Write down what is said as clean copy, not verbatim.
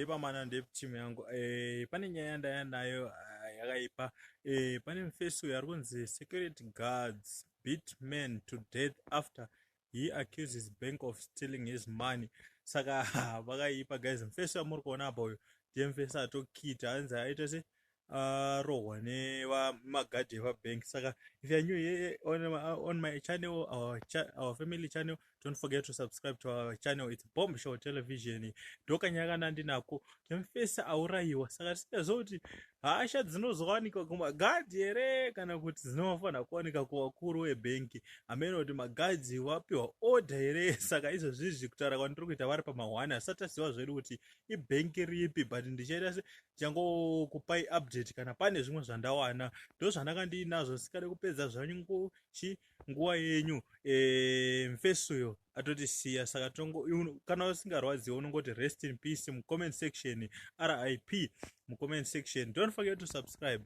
Ndepamana ndeptimu yangu. Pane nyaya yandaya nayo yakaipa. Pane mufesi uyo ari kunzi security guards beat man to death after he accuses bank of stealing his money. Saka vakaipa guys, mufesi wamuri kuona apa uyo ndiye mufesi atokita, hanzi aita se arohwa nemagadhi epabank. Saka if you are new here on my channel, our family channel, don't forget to subscribe to our channel. It's Bomb Show Television. Ndokanyaya kana ndinako kemufesi aurayiwa. Saka tisingaziva kuti hasha dzinozowanikwa kumagadhi here kana kuti dzinofanira kuwanika kuvakuru vebhengi. Hamene kuti magadhi vapiwa order here. Saka izvozvizvi kutaura kwandiri kuita vari pama1, asati taziva zvedu kuti ibhengi ripi, but ndichaita se ndichangokupai update kana pane zvimwe zvandawana. Ndo zvandanga ndiinazvo, sikade kupedza zvangu chi nguva yenyu. Mufesi uyo atotisiya, saka tongo kana usingarwadziwa unongoti rest in peace mucomment section, RIP mucomment section. Don't forget to subscribe.